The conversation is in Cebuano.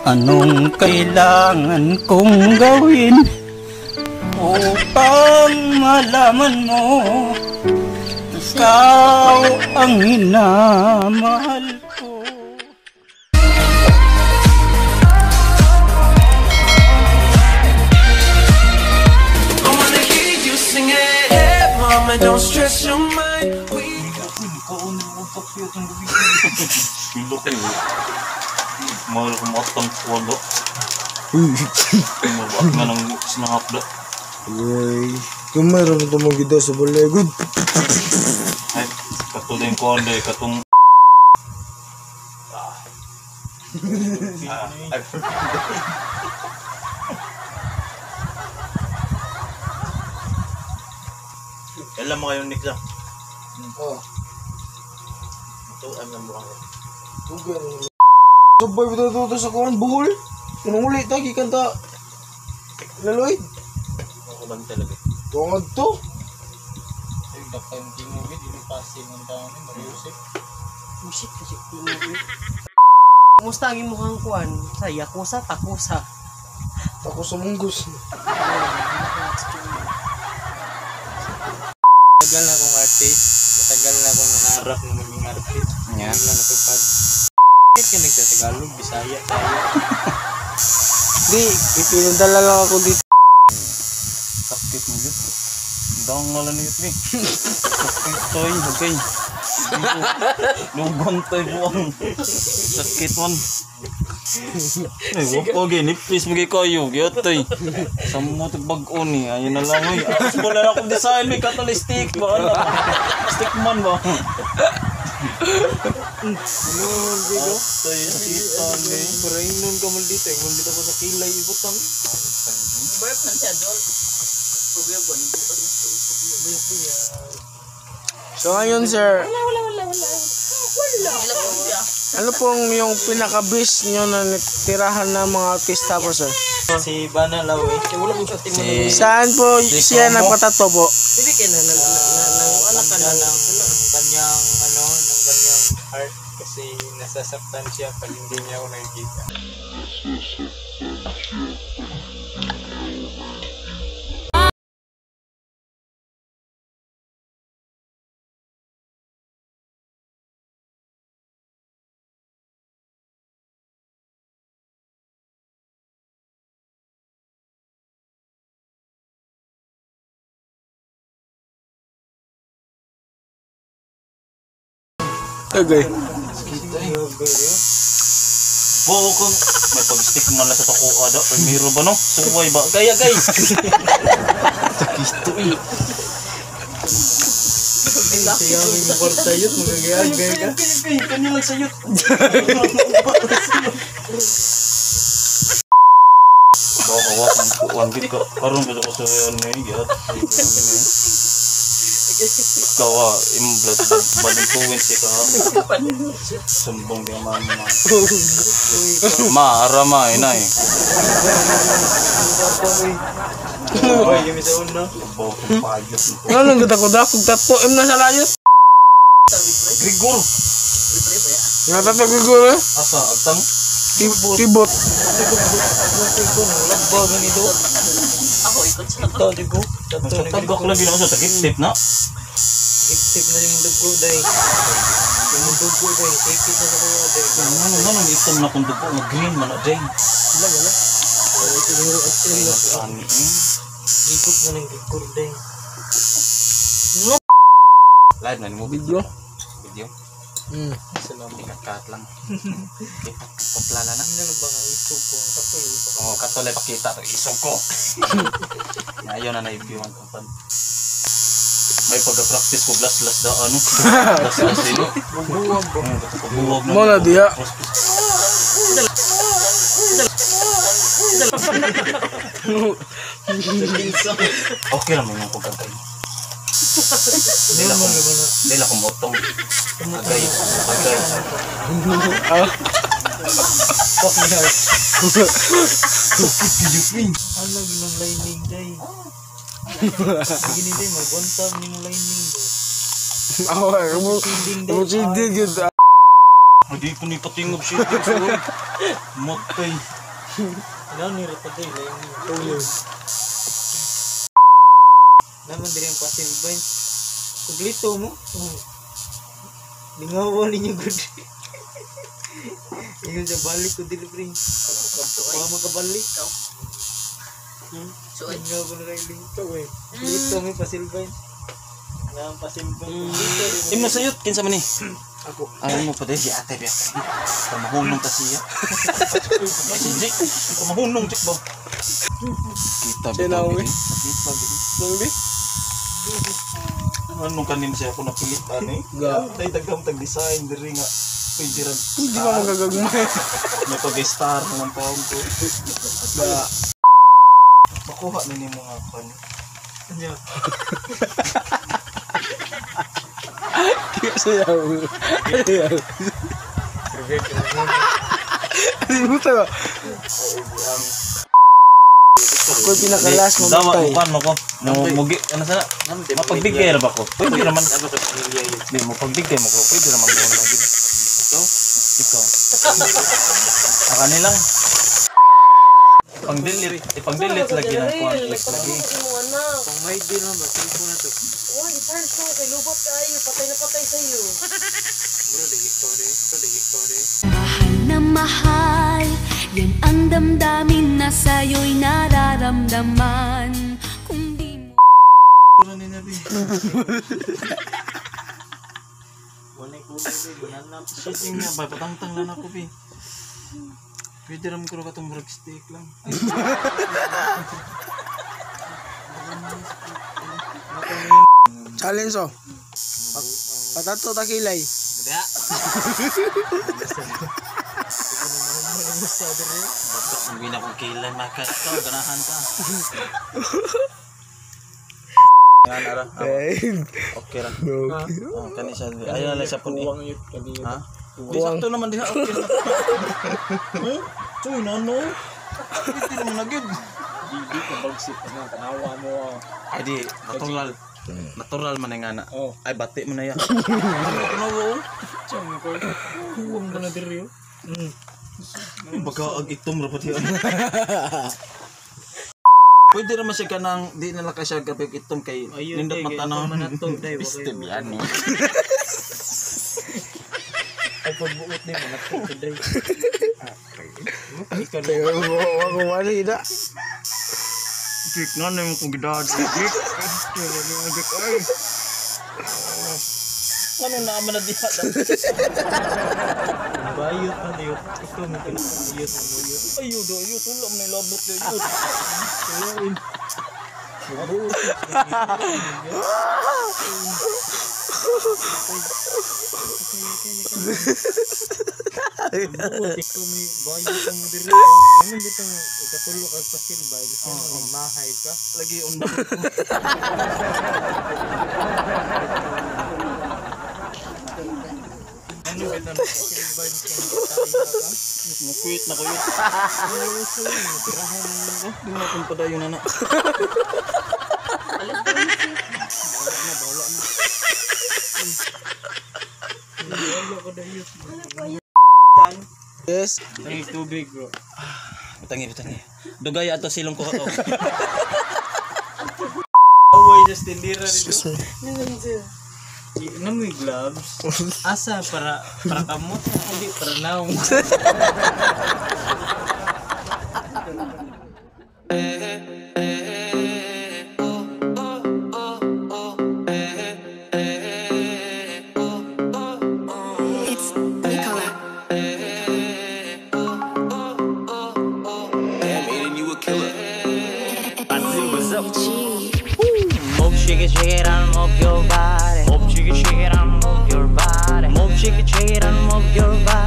Anong kailangan kong gawin upang malaman mo ikaw ang minamahal ko? I wanna hear you sing it. Hey, mama, don't stress your mind. We Mahal ko matang wala. Mabaat nga ng sinangapda. Uy, kamera na tumagida sa balay. Good. Ay, katong din ko ande, katong... Ay. Alam mo kayong Nick sa? Oh. Ito, ay nga mukha ko. Tugay na. Sabay ba ito sa kuwan? Buhol? Anong ulit? Tagi kanta. Laloid? Ako lang talaga. Tungod to. Ay, baka yung tingugid, inipasing ang dami, Mariusip. Bullshit kasi tingugid. Kumusta ang imong kuan? Sa Yakuza, Takusa. Tako sa munggos. Matagal na akong artist. Matagal na akong nangarap na maging artist. Yeah. Hindi lang natupad. Bakit ka nagtatagalog? Bisaya tayo. Di, ipinadala lang ako dito. Sakit mo yun. Dangal na yun eh. Sakit tayo, okay. Lugon tayo buwang. Sakit man. Ay, wag pa nipis magay kayo. Giyot tayo. Sa mga bago ni, ayun na lang eh. Tapos wala na akong design, may catalyst stick. Baka na. Stick man ba? Ano, Diego? Tay, sakitan eh. Parain nun ka maldita. Maldita ko sa kilay, ibutang. Burp man siya, Jol. So ngayon sir, Wala. ano pong yung pinaka-best nyo na tirahan ng mga artista po sir? Si Bana Lawi. Si... Saan po siya nagpatato po? Ibig kay na na na na anak ka na ng kanyang ano, ng kanyang heart kasi nasasaktan siya pag hindi niya ako nakikita. Okay. Buo kang may pag-stick man lang sa tako ada. Primero ba no? Suway ba? Gaya guys. Sakito eh. Siya may mukha tayo, magagayagay ka. Kanya lang sayot. Baka wa kang kuan gid ka. Karon gusto ko sa ni gyat. Ikaw ah, imong blood bad influence ka. Sumbong di man ma. Ma ara ma inay. Oy, yung isa una. Bo kung payot. Ano nang gudako-dako tato im na sa layot. Grigor. Nga tato guguro. Asa agtang Tibot. Ako ikot siya. Ito, di ko. Tagak lagi na sa tagip na. Tip na yung dugo day. Yung dugo day, take it na sa kuya day. Ano ano itom na kung dugo nga green man na day. Wala wala. Ani eh. Gikot na ng gikor day. Live na nimo Video. video. Salamat. Ikakat lang. Okay, Paplana na. Ano ba nga isog ko ang kapoy? Oo, kato lang pakita to isog ko. Ayaw na na-view ang kumpan. May pagka-practice ko glass-glass da ano. Glass-glass din. Bubuwag ba? Pagbuwag na. Mo na diya. Okay lang mo yung kagagay. Dila ko motong. Agay. Agay. Fuck me heart. Ano ginang lining day? Gini day, mag-on ni mo lining day. Ako, mo Siding day. mo siding gyud. Hindi ko ni patingog shit. Sorry. Matay. Ano ni Rita Day, lain ni. Naman din ang pasil ba? Kuglito mo. Oh. Lingawa ninyo good. Ingon sa balik ko dili pre. Wa makabalik. So, ay. Lingaw ko na kay lingto eh. Lito mi pasilbay. Na pasilbay. Imno sayot kinsa man ni? Ako. Ayaw mo pa din si ate biya. Pamahunong ta siya. Si Jake, pamahunong Jake ba? Kita Siya na, bitaw uwi. gini. Kita gini. Nang Anong kanin siya ako napilit ani? Ga. Tay dagam tag design diri nga. Pwede ra. Hindi pa magagagmay. May pag-star ng taon ko. Ga. Makuha na ni mga kan. Ano? Sayaw. Sayaw. Ano mo to? Ako yung pinakalas Dawa mamatay. mo kan mo ko. Mo mugi ano sana? Mapagbigay ra ba ko? Pwede raman. Di mo pagbigay mo ko. Pwede raman mo lang gid. Ikaw? Ikaw. Ang kanilang pang-delete, ipang-delete lagi ng kuan click lagi. Mo anak. Kung may deal mo ba, cellphone na to. Uy, i-charge ko kay lubot kayo, patay na patay sa iyo. Mura lagi ko rin. Mura lagi ko rin. Mahal na mahal, yan ang damdamin na sa'yo'y nararamdaman. Kung di mo Wala ko rin. Mananap. Shitting nga ba patangtang na nako bi. Pwede raman ko katong murag steak lang. Challenge oh. Patato takilay. Hindi na kung kailan maka ikaw ganahan ka. Yan ara. Eh. Okay ra. No. Oh, kani siya. Ayaw lang siya pun. Kuwang yun kanina. Ha? Di sakto naman diha okay na. Huh? Tuy na no. Pwede naman na gyud. Di ka bagsik na. Tanawa mo ah. Ay di natural. Natural man nga na. Oh. Ay bati mo na ya. Tanawa oh. Tiyang ko. Kuwang ka na diri oh. Ay, Baga ag itom ra pati. Pwede naman siya kanang di na lang kay siya grabe itom kay Ayun, nindot day, kay man tanaw. itom man ato, day, wa Piste kayo. yan eh. Ay pagbuot ni mo nato today. Pero ako wala ida. Jake, nga na yung kong gidad. Jake. Jake, ay. Ano na naman na diha? Bayot na diyo. Ito mo pinakayot na mo yun. Ayo do, ayo tulong na ilabot na yun. Buot ikaw may bayot na mo diri. Ano bitong ikatulo ka sa silba, gusto mo magmahay ka. Lagi unda. Ano bitong silba gusto mo magtayo ka. Mukuit na ko yun. Tirahan mo. Di mo akong padayon na na. Yes. Ay tubig bro. Butangi, butangi. Dugay ato silong ko to. Away sa tindira dito. Excuse me. Ano mo yung gloves? Asa para para kamot hindi para naong. It's Nicola. Damn, Aiden, you a killer. G. Move, shake it, shake it, and move your body. Move, shake it, shake it, and move your body. Move, shake it, shake it, and move your body.